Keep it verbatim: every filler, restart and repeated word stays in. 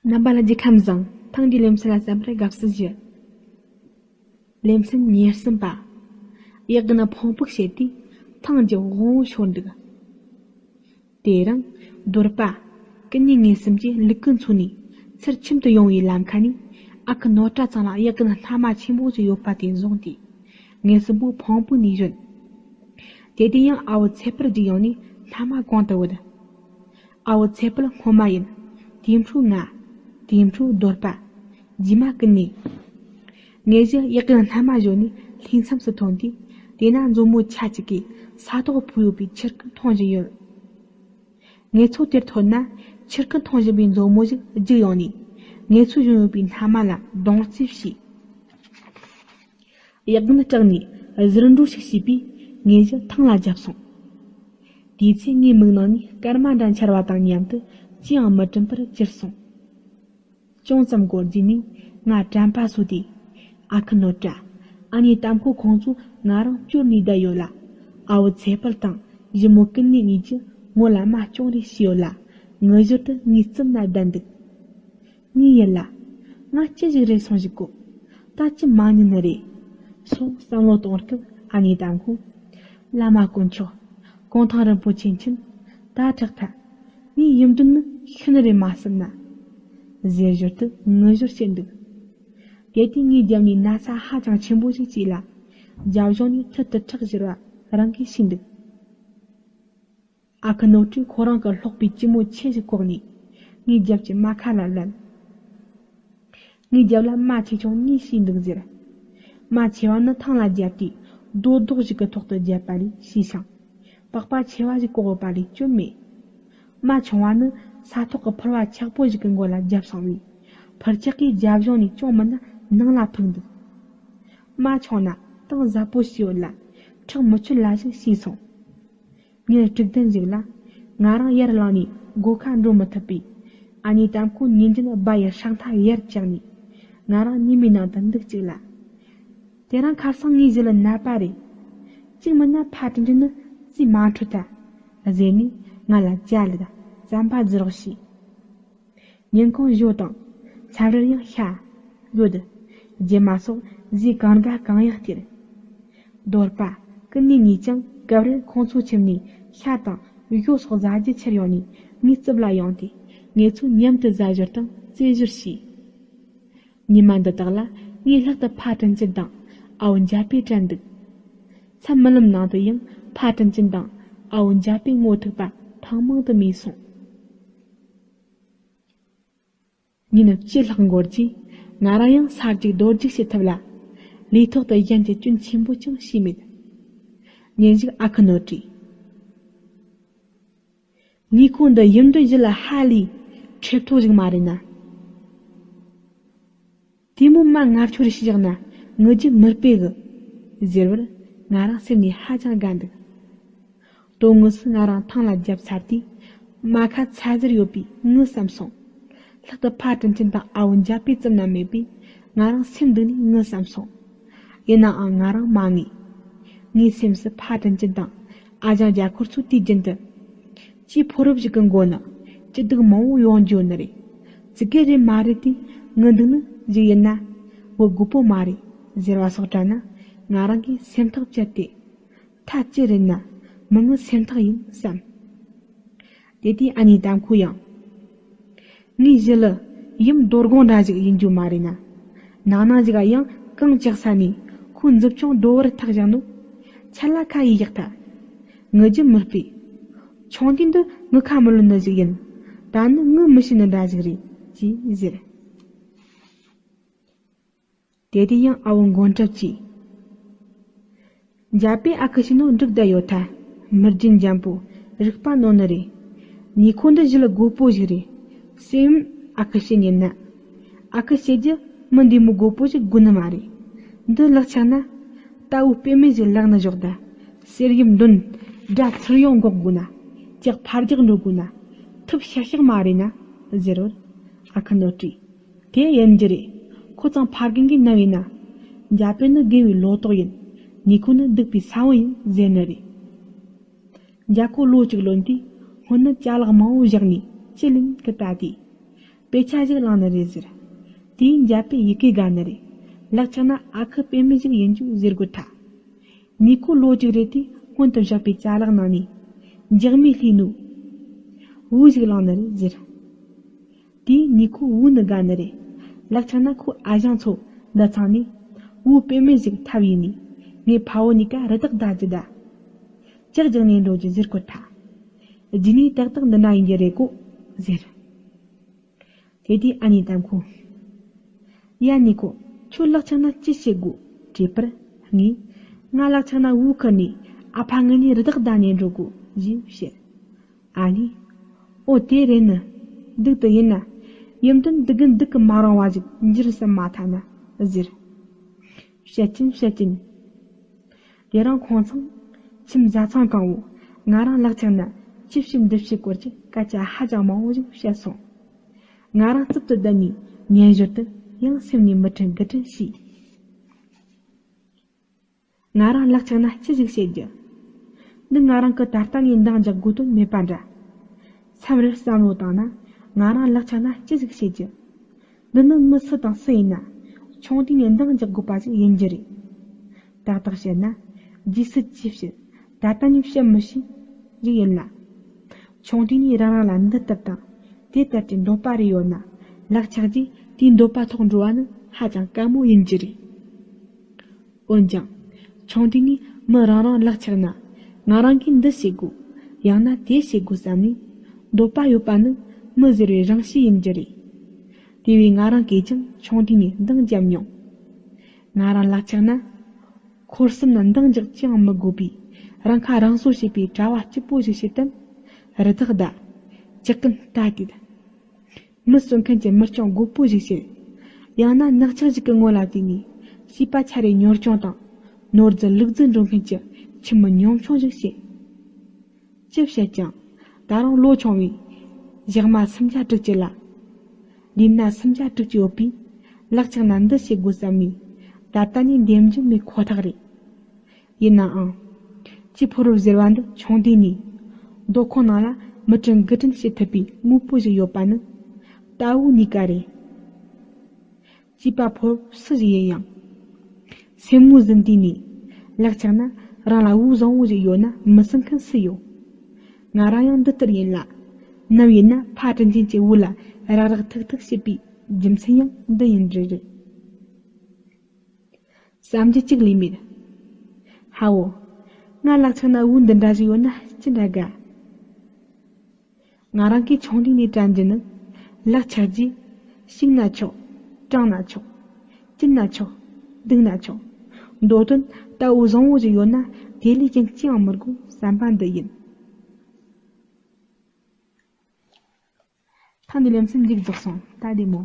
རྣམ་པ་ལྷན་རྒྱས་ཁམས་བཟང་། ཐེངས་འདིའི་ལེ་ཚན་ལ་གསན་པར་དགའ་བསུ་ཞུ། ལེ་ཚན་ཉེར་གསུམ་པ། གཡག་རྒན་ཕུང་པོ་བྱས་ཏེ་ཐང་གི་དབང་པོ་ཤོར་འདུག་དེ་རིང་རྡོར་པ་ཀུན་ནི་ངེད་གསུམ་གྱིས་ལུག་གུ་འཚོ་ནས་ཚུར་ཁྱིམ་དུ་ཡོང་བའི་ལམ་ཁ་ནས་ཨ་ཁུ་ནོར་བཀྲ་ཚང་ལ་གཡག་རྒན་སྣ་མ་ཆེན་པོ་ཞིག་ཡོད་པ་དེ་བཟུང་སྟེ། ངེད་གསུམ་པོ་ཕུང་པོ་ནས་བཞོན། དེ་དུས་ཡང་ཨ་བོ་ཚེ་དཔལ་གྱིས་ཡོང་ནས་སྣ་མ་གང་དུ་བུད། ཨ་བོ་ཚེ་དཔལ་སྔོན་མ་ཡིན། དེའི་འཕྲོ་ང་། དེའི་འཕྲོ་རྡོར་པ། རྗེས་མ་ཀུན་ནི། ངེད་བཞི་གཡག་རྒན་སྣ་མ་བཞོན་ནས་ལྷའི་མཚམས་སུ་ཐོན་དུས། དེ་ན་མཛོ་མོ་ཆ་གཅིག་གིས་ས་ཐོག་ཕུབ་ཡོད་པའི་ཆུར་ཁུ་འཐུང་བཞིན་ཡོད། ངེད་ཚོ་དེར་ཐོན་ན་ཆུར་ཁུ་འཐུང་བཞིན་པའི་མཛོ་མོ་ཞིག་རྒྱུགས་ཡོང་ནས། ངེད་ཚོ་བཞོན་ཡོད་པའི་སྣ་མ་ལ་རྡུང་རྩིས་བྱས། གཡག་རྒན་སྐྲག་ནས་གཟིར་འགྲོ་ཞིག་བྱས་པས་ངེད་བཞི་ཐང་ལ་བརྒྱབ་སོང་། དེའི་ཚེ་ངའི་མིག་ནང་ནས་སྐར་མ་འདྲ་འཆར་བ་དང་མཉམ་དུ་ཅི་ཡང་མི་དྲན་པར་གྱུར་སོང་། ཅུང་ཙམ་འགོར་རྗེས་ནས་ང་དྲན་པ་གསོས་ཏེ། ཨ་ཁུ་ནོར་བཀྲ། ཨ་ནེ་དམ་ཁོ་ཁོང་ཚོ་ང་རང་བསྐྱོར་ནས་བསྡད་ཡོད་ལ། ཨ་བོ་ཚེ་དཔལ་དང་ཞི་མོ་ཀུན་ནི་གཉིས་ཀྱིས་ངོ་ལ་རྨ་ཅུང་རེ་བྱས་ཡོད་ལ། ངུ་ཞོར་དུ་ངའི་རྩིབ་ན་བསྡད་འདུག་ངའི་ཡིད་ལ། ང་ཅི་ཞིག་རེད་སོང་ཞིག་གོ། ད་ཅི་མ་ཉན་ནི་རེད། སོགས་བསམ་བློ་གཏོང་སྐབས་ཨ་ནེ་དམ་ཁོས། བླ་མ་དཀོན་མཆོག་གུང་ཐང་རིན་པོ་ཆེ་མཁྱེན། ད་དྲག་ཐལ། ངའི་ཡིད་འདུན་ནི་ཤི་ནི་རེད་མ་བསམ་ན། ཟེར་ཞོར་དུ་ངུ་ཞོར་བྱེད་འདུག་དེ་དུས་ངའི་རྒྱབ་ནས་ན་ཚ་ཧ་ཅང་ཆེན་པོ་ཞིག་སྐྱེས་ལ། རྒྱབ་ལྗོངས་ནས་ཐུར་དུ་ཁྲག་བཞུར་བ་རང་གིས་ཤེས་འདུག་ཨ་ཁུ་ནོར་བཀྲས་ཁོ་རང་གི་སློག་པའི་སྐྱི་མོ་ཆེ་ཞིག་ཁོག་ནས་ངའི་རྒྱབ་ཀྱི་རྨ་ཁ་ལ་ལན། ངའི་རྒྱབ་ལ་རྨ་ཆེ་ཆུང་གཉིས་ཤིག་འདུག་ཟེར། རྨ་ཆེ་བ་ནི་ཐང་ལ་བརྒྱབ་དུས་རྡོ་རྡོག་ཞིག་གི་ཐོག་ཏུ་བརྒྱབ་པ་ལས་ཤེས་ཤིང་། པགས་པ་ཆེ་བ་ཞིག་བཀོག་ཡོད་པ་ལས་སྐྱོན་མེད། རྨ་ཆུང་བ་ནི་ས་ཐོག་གི་ཕུར་བ་འཁྱག་པོ་ཞིག་གི་མགོ་ལ་བརྒྱབ་སོང་བས། ཕུར་འཁྱག་གིས་རྒྱབ་ལྗོངས་ནས་ཅུང་མིན་ན་ནང་ལ་ཕུག་འདུག་རྨ་ཆུང་ན་གཏིང་ཟབ་པོ་ཞིག་ཡོད་ལ་ཁྲག་མི་ཆུད་ལ་ཞིག་ཤེས་སོང་། ཉིན་དྲུག་བདུན་ཞིག་ལ། ང་རང་ཡར་ལངས་ནས་སྒོ་ཁ་འགྲོ་མི་ཐུབ་པས། ཨ་ནེ་དམ་ཁོ་ཉིན་རྒྱུན་སྦ་ཡི་ཧྲག་མཐའ་ཡར་བཅག་ནས། ང་རང་ཉི་མའི་ནང་དུ་འདུག་བཅུག་ལ། དེ་རིང་ཁ་སང་ངའི་ཞི་ལི་ནད་པ་རེད། གཅིག་མིན་ན་ཕ་དྲིན་དྲིན་ནི་རྩིས་མ་འཕྲོད་ད། ཟེར་ནས་ང་ལ་ཅ་ལག་དང་རྩམ་པ་བཟི་རོགས་བྱས། ཉིན་གུང་ཞོ་དང་། མཚམས་རེར་ཡང་ཤ། ཡོད། རྗེས་མ་སོགས་ཟས་གང་དགའ་གང་ཡག་སྟེར། རྡོར་པ། ཀུན་ནས་གཉིས་ཀྱང་སྐབས་རེར་ཁོང་ཚོ་ཁྱིམ་ནས་ཤ་དང་ཞོ་སོགས་ཟ་རྒྱུ་ཁྱེར་ཡོང་ནས་ངའི་རྩིབ་ལ་ཡོང་སྟེ། ངེད་ཚོ་མཉམ་དུ་ཟ་ཞོར་དང་རྩེད་ཞོར་བྱས། ཉི་མ་འདི་དག་ལ་ངས་ལྷག་ཏུ་ཕ་དྲིན་ཅན་དང་ཨ་བོ་འཇའ་པས་དྲན་འདུག་མཚམས་རྨི་ལམ་ནང་དུ་ཡང་ཕ་དྲིན་ཅན་དང་ཨ་བོ་འཇའ་པས་ངོ་ཐུག་པ་ཐེངས་མང་དུ་རྨིས་སོང་། ཉིན་བཅུ་ལྷག་འགོར་རྗེས། ང་རང་ཡང་ས་རྒྱུག་རྡོ་རྒྱུག་བྱེད་ཐུབ་ལ། ལུས་ཐོག་ཏུ་གཞན་གྱི་སྐྱོན་ཆེན་པོ་ཅང་བྱས་མེད། ཉིན་ཞིག་ཨ་ཁུ་ནོར་བཀྲས། ནུས་ཁུངས་འདི་ཡིན་འདོད་ཞི་ལི་ཧ་ལས་འཕྲོད་ཐོག་ཞིག་མ་རེད་ན། དེ་མོ་མ་ངར་ཆོ་རེ་ཞིག་བཞག་ན་ངུ་རྒྱུ་མི་སྤེ་གི། ཟེར་བར་ང་རང་སེམས་ནས་ཧ་ཅང་དགའ་འདུག་དོན་དངོས་སུ་ང་རང་ཐང་ལ་བརྒྱབ་ཚར་དུས། རྨ་ཁ་ཚ་ཟེར་ཡོད་པས་ངུ་བསམ་སོང་། ལྷག་ཏུ་ཕ་དྲིན་ཅན་དང་ཨ་བོ་འཇའ་པའི་རྩིབ་ན་མེད་པས་ང་རང་སེམས་གཏིང་ནས་ངུ་བསམ་སོང་། ཡིན་ནའང་ང་རང་མ་ངུས། ངའི་སེམས་སུ་ཕ་དྲིན་ཅན་དང་ཨ་ཅག་རྒྱ་ཁོར་ཚོ་དུས་རྒྱུན་དུ། ཅིའི་ཕོ་རབ་ཞིག་གི་མགོ་ནི་སྐྱིད་སྡུག་མང་བོ་ཡོང་རྒྱུ་ནི་རེད། ཙི་གེ་རེད་མ་རེད་དེ་ངུ་འདུག་ནི་ཞིག་ཡིན་ན། བུ་རྒོད་པོ་མ་རེད་ཟེར་བ་སོགས་དྲན་ན་ང་རང་གིས་སེམས་ཐག་བཅད་དེ། ཐ་ཅི་རེད་ན་མི་ངུ་སེམས་ཐག་ཡིན་བསམ། དེ་དུས་ཨ་ནེ་དམ་ཁོ་ཡང་། ངའི་ཞི་ལི་ཡུམ་རྡོ་དགོང་འདྲ་ཞིག་ཡིན་རྒྱུ་མ་རེད་ན། ནང་ནང་ཞིག་ག་ཡང་གངས་ལྕགས་ས་ནས་ཁོའི་མཛུབ་ཆུང་རྡོ་བར་ཐག་བཞག་ནོ། ཆད་ལ་ཁ་ཡིས་བཞག་ཐལ། ངུ་རྒྱུ་མི་སྤེ། ཆུང་དུས་འདི་ངུ་ཁ་མི་ལོན་ནི་ཞིག་ཡིན། ད་ནི་ངུ་མི་ཤེས་ནི་འདྲ་ཞིག་རེད་ཅེས་ཟེར། དེ་དུས་ཡང་ཨ་བོ་མགོན་སྐྱབས་ཀྱིས། འཇའ་པའི་ཨ་ཁུ་ཤི་ནོ་འགྲིག་བསྡད་ཡོད་ཐལ། མི་རྒྱུན་འཇམ་པོ་རིག་པ་རྣོ་ནི་རེད། ནུས་ཁུངས་འདི་ཞི་ལི་རྒོད་པོ་ཞིག་རེད། སེམས་ཨ་ཁུ་ཤི་ཉན་ན། ཨ་ཁུ་ཤི་རྒྱུ་མི་འདི་མོ་རྒོད་པོ་ཞིག་དགོས་ནི་མ་རེད། འདི་ལག་ཆགས་ན། རྟ་བོ་སྤེལ་མེད་ཞིག་ལག་ནས་ཞོག་ད། གསེར་ཡུམ་འདོན། དགྲ་ཚུར་ཡོང་འགོག་དགོས་ན། ལྕགས་ཕར་རྒྱག་འགྲོ་དགོས་ན། ཐུབ་ཤག་ཤག་མ་རེད་ན། ཟེར་བར། ཨ་ཁུ་ནོར་བཀྲས། དེ་ཡིན་རྒྱུ་རེད། ཁོ་ཚང་ཕ་རྒན་གྱི་ནམ་ཡིན་ན། འཇའ་པེ་ནི་དགེ་བའི་ལོ་ཏོག་ཡིན། ནུས་ཁུངས་ནི་སྡིག་པའི་ས་བོན་ཡིན་ཟེར་ནི་རེད། འཇའ་ཁོ་ལོ་གཅིག་ལོན་དུས་སྔོན་ནི་ཅ་ལག་མང་བོ་བཞག་ནས་ཅི་ལིན་གི་ལྟ་དུས། ད་ དཔེ་ཆ་ཞིག་བླངས་ནི་རེད་ཟེར། དེས་འཇབ་པའི་ཡི་གེ་དགའ་ནི་རེད། ལག་ཆགས་ན་ཨ་ཁུ་དཔེ་མེད་ཞིག་ཡིན་རྒྱུ་ཟེར་དགོས་ཐལ། ནུས་ཁོ་ལོ་གཅིག་རེ་དེ་སྔོན་དུ་བཞག་པའི་ཅ་ལག་ནང་ནས་འཇག་མའི་ལྷས་ནུ་བུ་ཞིག་བླངས་ནི་རེད་ཟེར། དེས་ནུས་ཁོ་བུ་ནི་དགའ་ནི་རེད། ལག་ཆགས་ན་ཁོའི་ཨ་ཞང་ཚོ་འདི་ཚང་ནས་བུ་དཔེ་མེད་ཞིག་ཐབས་ཡིན་ནས་ངའི་ཕ་བོ་གཉིས་ཀ་རི་དྭགས་བདའ་རྒྱུ་ད། ལྕགས་རྒྱག་ནས་འགྲོ་རྒྱུ་ཟེར་དགོས་ཐལ། རྗེས་ནས་ཏག་ཏག་འདི་ན་ཡིན་རྒྱུ་རེད་གོ་ཟེར། དེ་དུས་ཨ་ནེ་དམ་ཁོ། ཡ་ནུས་ཁོ། ཁྱོད་ལག་ཆགས་ན་ཅི་བྱེད་དགོས་དྲིས་པར་ངས། ང་ལག་ཆགས་ན་བུ་ཁུར་ནས་ཨ་ཕ་ངུ་ནས་རི་དྭགས་བདའ་ནས་འགྲོ་དགོས་ཞེས་བཤད། ཨ་ནེས། ཨོ་དེ་རེད་ནི། སྡུག་ཏུ་ཡིན་ན། ཡུམ་དོན་སྡུག་གི་སྡུག་གི་མ་རུང་བ་ཞིག་འགྱུར་བསམ་མ་ཐག་ན་ཟེར། བཤད་ཀྱིན་བཤད་ཀྱིན། དེ་རིང་ཁོང་ཚང་ཁྱིམ་བཟའ་ཚང་གང་བོ་ང་རང་ལག་ཆགས་ན་ཅི་བྱེད་འདི་བྱེད་སྐོར་གྱི་སྐད་ཆ་ཧ་ཅང་མང་བོ་ཞིག་བཤད་སོང་། ང་རང་རྩུབ་ཏུ་བསྡད་ནས་ཉན་ཞོར་དུ་ཡང་སེམས་ནས་མི་དྲན་དགུ་དྲན་བྱས། ང་རང་ལག་ཆགས་ན་ཅི་ཞིག་བྱེད་རྒྱུ། འདི་ང་རང་གི་ད་ལྟ་ནས་འདང་རྒྱག་དགོས་དོན་མེད་པ་འདྲ། མཚམས་རེར་བསམ་བློ་བཏང་ན་ང་རང་ལག་ཆགས་ན་ཅི་ཞིག་བྱེད་རྒྱུ། འདི་ནི་མི་སུ་དང་སུ་ཡིན་ན་ཆུང་དུས་ནས་འདང་རྒྱག་དགོས་པ་ཞིག་ཡིན་རྒྱུ་རེད། ཏག་ཏག་བཤད་ན་རྗེས་སུ་ཅི་བཤད་ད་ལྟ་ནས་བཤད་མི་ཤེས་རིགས་ཡིན་ལ། ཆུང་དུས་ནས་རང་རང་ལ་འདི་ལྟར་དང་དེ་ལྟར་གྱི་འདོད་པ་རེ་ཡོད་ན་ལག་ཆགས་རྗེས་དེའི་འདོད་པ་ཐོག་འགྲོ་བ་ནི་ཧ་ཅང་དཀའ་མོ་ཡིན་རྒྱུ་རེད། འོན་ཀྱང་། ཆུང་དུས་ནས་མི་རང་རང་ལག་ཆགས་ན། ང་རང་གིས་འདི་བྱེད་དགོས། ཡང་ན་དེ་བྱེད་དགོས་བསམ་ནས། འདོད་པ་ཡོད་པ་ནི་མི་ཟེར་བའི་རང་གཤིས་ཡིན་རྒྱུ་རེད། དེ་བས་ང་རང་གིས་ཀྱང་ཆུང་དུས་ནས་འདང་བརྒྱབ་མྱོང་། ང་རང་ལག་ཆགས་ན། འཁོར་གསུམ་ན་འདང་རྒྱག་ཅི་ཡང་མི་དགོས་པའི་རང་ཁ་རང་གསོ་བྱེད་པའི་གྲྭ་བ་སྐྱིད་པོ་ཞིག་བྱེད་དམ། རི་དྭགས་བདའ། ཇག་རྐུན་ལྟ་དུས། མི་གསོད་མཁན་གྱི་མི་སྐྱོང་རྒོད་པོ་ཞིག་བྱེད། ཡང་ན་ནག་ཆགས་ཤིག་གི་སྔོན་ལ་བལྟས་ནས་བྱིས་པ་ཆ་རེ་གཉོར་སྐྱོང་དང་ནོར་རྫི་ལུག་རྫི་འགྲོ་མཁན་གྱི་ཁྱིམ་མི་ཉམ་ཆུང་ཞིག་བྱེད། ཅི་བཤད་ཀྱང་ད་རུང་ལོ་ཆུང་བས་ཞག་མ་སུམ་བརྒྱ་དྲུག་ཅུ་ལ། ལུས་ན་སུམ་བརྒྱ་དྲུག་ཅུ་ཡོད་པས་ལག་ཆགས་ན་འདི་བྱེད་དགོས་བསམ་ནས་ད་ལྟ་ནས་འདེམས་རྒྱུ་མེད་ཁོ་ཐག་རེད། ཡིན་ནའང་། སྐྱེས་ཕོ་རབ་ཟེར་བ་འདི་ཆུང་དུས་ནས་འདོད་ཁོང་ནང་ལ་མི་དྲན་དགུ་དྲན་བྱེད་ཐུབ་པའི་དངོས་པོ་ཞིག་ཡོད་པ་ནི་རྟ་བོ་གཉིས་ཀ་རེད། སྐྱེས་པ་ཕོ་རབ་སུ་ཞིག་ཡིན་ཡང་། སེམས་ངོ་ཟིན་དུས་ནས་ལག་ཆགས་ན་རང་ལ་བུ་བཟང་བོ་ཞིག་ཡོད་ན་མི་སྲུང་མཁན་སུ་ཡོད། ང་རང་ཡང་འདི་ལྟར་ཡིན་ལ། ནམ་ཡིན་ན་ཕ་དྲིན་ཆེན་གྱི་བུ་ལ་རག་རག་ཐུག་ཐུག་བྱེད་པའི་རྒྱུ་མཚན་ཡང་འདི་ཡིན་རེད་རེད། བསམ་རྒྱུ་གཅིག་ལས་མེད། ཧ་བོ། ང་ལག་ཆགས་ན་བུ་འདི་འདྲ་ཞིག་ཡོད་ན་ཅི་འདྲ་དགའ། ང་རང་གིས་ཆུང་དུས་ནས་དྲན་རྒྱུ་ནི། ལག་ཆགས་རྗེས། ཤིང་ན་ཆོག་གྲང་ན་ཆོག་སྐྱིད་ན་ཆོག་སྡུག་ན་ཆོག་འདོད་དོན་ལྟ་བུ་བཟང་བོ་ཞིག་ཡོད་ན་དེ་ལས་ཀྱང་ཅི་ཡང་མི་དགོས་བསམ་པ་འདི་ཡིན། ཐེངས་འདིའི་ལེ་ཚན་མཇུག་རྫོགས་སོང་། ད་བདེ་མོ།